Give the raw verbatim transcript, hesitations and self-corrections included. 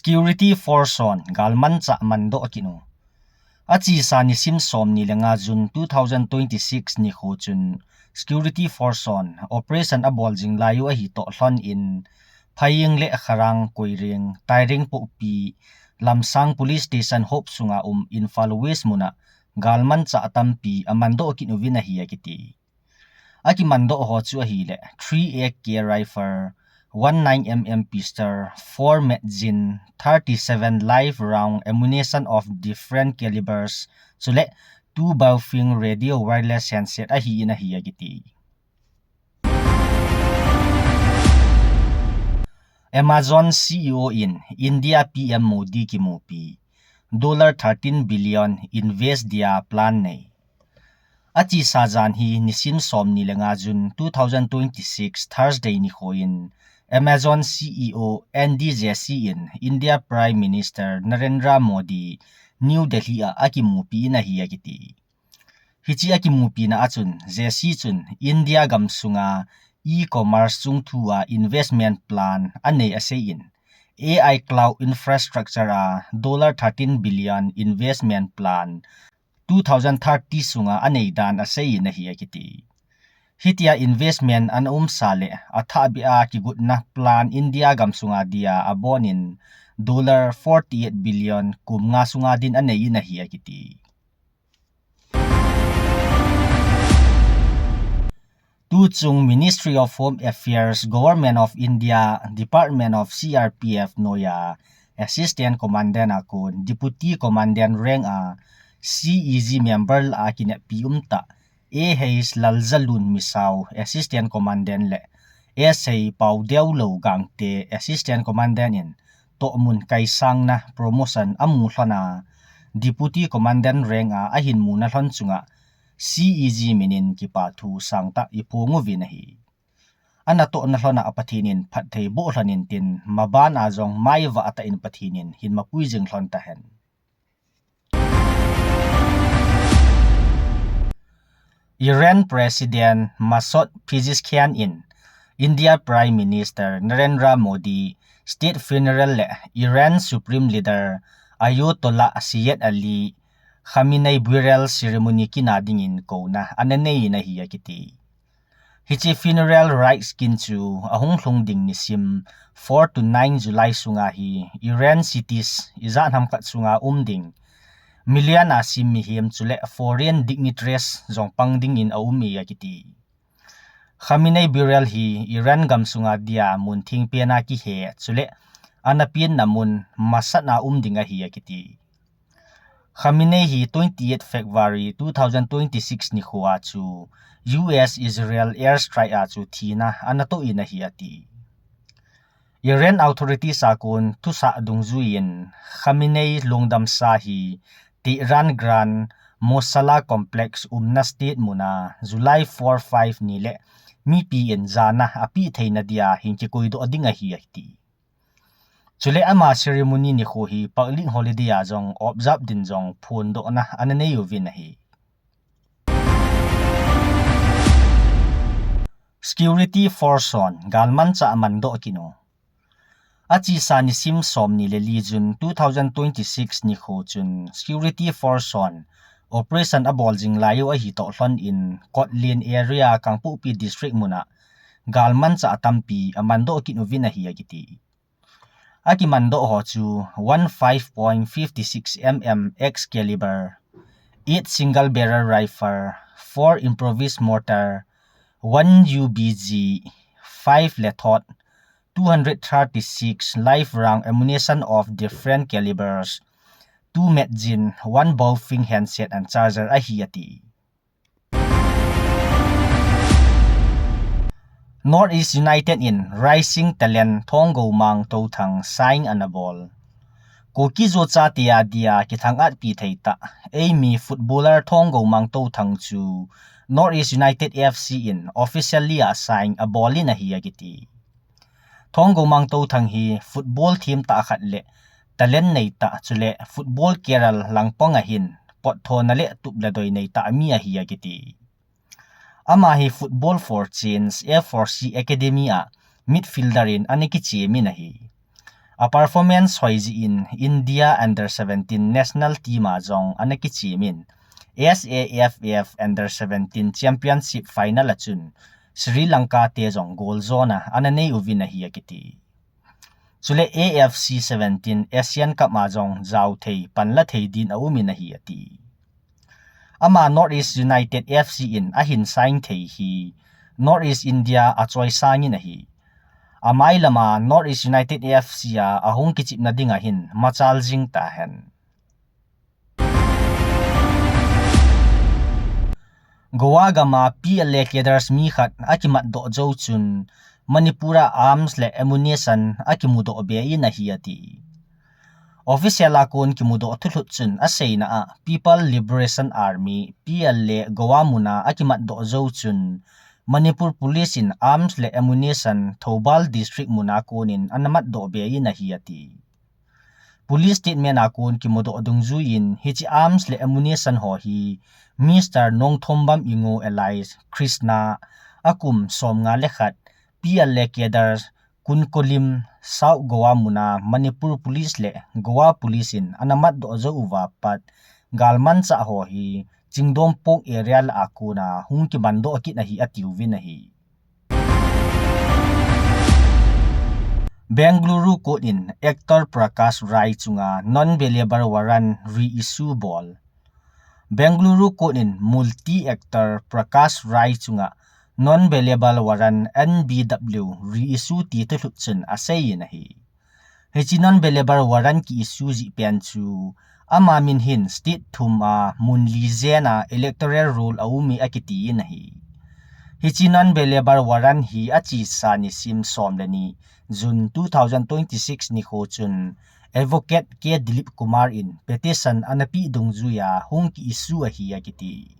Security Force hon galmanchah mandoh kit u. Achesa nisim somni le nga June two thousand twenty-six nikho chun Security Force hon operation abol jing lai u ahi toh lhon in, Phayeng le Kharang, Koireng, Taireng Pokpi, Lamsang Police Station hop sunga um Imphal West muna galmanchah tampi amandoh kit uvin ahi akiti. Akimandoh ho chu ahile, three A K rifle, one nine M M pistol, four magazine, thirty-seven live round ammunition of different calibers, chule two Baofeng radio wireless handset ahi in ahi akiti. Amazon C E O in India P M Modi kimupi, dollar thirteen billion invest dia plan nei. Achesa jan hi nisim somni le nga June two thousand twenty-six Thursday nikho in Amazon C E O Andy Jassy in India Prime Minister Narendra Modi New Delhi a akimupi in ahi akiti. Hiche akimupina a chun Jassy chun India gamsunga e-commerce chungthua investment plan anei asei in, A I cloud infrastructure a dollar thirteen billion investment plan two thousand thirty sunga anei dan asei in ahi akiti. Hitia investment ana umsa le athahbeh a kigotna plan India gamsunga dia abonin dollar forty-eight billion kum nga sunga din anei in ahi akiti. Tuchung Ministry of Home Affairs, Government of India, Department of C R P F noiya Assistant Commandant a kon Deputy Commandant rank a C E G member lah a kineppi umtah A H Lalzalun Misao Assistant Commandant le S H Paodeolou Gangte Assistant Commandant in tohmun kaisangna promotion amu lhon a, Deputy Commandant rank a ahin muna lhon chunga C E G minin kipathu sangtah iphong uvin ahi. Anatohna lhon a Pathen in phatthei boh lhon intin, maban a jong maivah tah in Pathen in hin mapui jing lhon tahen. Iran President Masoud Pezeshkian in India Prime Minister Narendra Modi state funeral le Iran Supreme Leader Ayatollah Sayyid Ali Khamenei burial ceremony kina dingin kouna ana nei in ahi akiti. Hiche funeral rites kin chu ahung lhung ding nisim four to nine July sunga hi Iran cities ijat ham khat sunga um ding million a sim mihem chule foreign dignitaries jong pang dingin aum e akiti. Khamenei burial hi Iran gamsunga dia mun thengpen a kihe chule ana penna mun masat a um ding ahi akiti. Khamenei hi twenty-eight February two thousand twenty-six nikho a chu U S Israel airstrike a chu thina ana toh in ahi ati. Iran authorities a kon thusah dungjuiyin Khamenei lungdamsa hi Tehran Grand Mosala Complex umna state muna July four five ni le mipi in jana apeh theina dia hin kikoidoh ding ahi ati. Chule ama ceremony nikho hi public holiday a jong observe din jong phondohna ana nei uvin ahi. Security Force hon galmanchah mandoh kit u. Achesa nisim somni le li June two thousand twenty-six nikho chun Security Force hon operation abol jing lai u ahi toh lhon in Kotlen area Kangpokpi District muna galmanchah tampi amandoh kit uvin ahi akiti. Akimandoh ho chu one five point five six M M X caliber, eight single barrel rifle, four improvised mortar, one U B G, five lethot, two hundred thirty-six live round ammunition of different calibers, two magazine, one Baofeng handset and charger ahi ati. North East United in rising talent Thongomang Touthang sign ana bol. Kuki Zo chate a dia kithang-atpi thei tah eimi footballer Thongomang Touthang chu North East United F C in officially a sign abol in ahi akiti. Thongomang Touthang hi football them tah khat le talent nei tah chule football career langpang a hin potthona le tup le doi nei tah mi ahi akiti. Ama hi Football for Change F four C Academy a midfielder in ana kichem in ahi. A performance hoi jeh in India under seventeen national team a jong ana kichim in, S A F F under seventeen championship final a chun Sri Lanka te jong goal jona ana nei uvin ahi akiti. Chule A F C seventeen Asian Cup a jong jao thei, panla thei din aum in ahi ati. Ama North East United F C in ahin sign thei hi North East India a choi sangin ahi. Amai lama North East United F C a ahung kichipna ding ahin machal jing tahen. Goa gama P L A cadres mi khat akimatdoh jou chun Manipur a arms le ammunition akimudoh be in ahi ati. Official a kon kimudoh thulhut chun aseina a People Liberation Army, P L A, Goa muna akimatdoh jou chun Manipur Police in arms le ammunition Thoubal District muna konin ana matdoh be in ahi ati. Police statement a kon kimudoh dungjuiyin hiche arms le ammunition ho hi Mister Nongthombam Ingo alias Krishna, akum somnga le khat, P L A cadre, Kunkolim, South Goa muna Manipur Police le Goa Police in ana matdoh jou uva pat galmanchah ho hi Chingdompok area lah a kona hung kimandoh kit ahi atiuvin ahi. Bengaluru Court in actor Prakash Rai chunga non-bailable warrant reissue bol. Bengaluru Court in multi actor Prakash Rai chunga non-bailable warrant, N B W, reissue ti thulhut chun aseiyin ahi. Hiche non-bailable warrant ki-issue jeh pen chu ama min hin state thum a mun li jen a electoral roll aum e akitin ahi. Hiche non-bailable warrant hi achesa nisim som le ni, June two thousand twenty-six nikho chun Advocate K Dilip Kumar in petition ana peh dungjuiya hung ki-issue ahi akiti.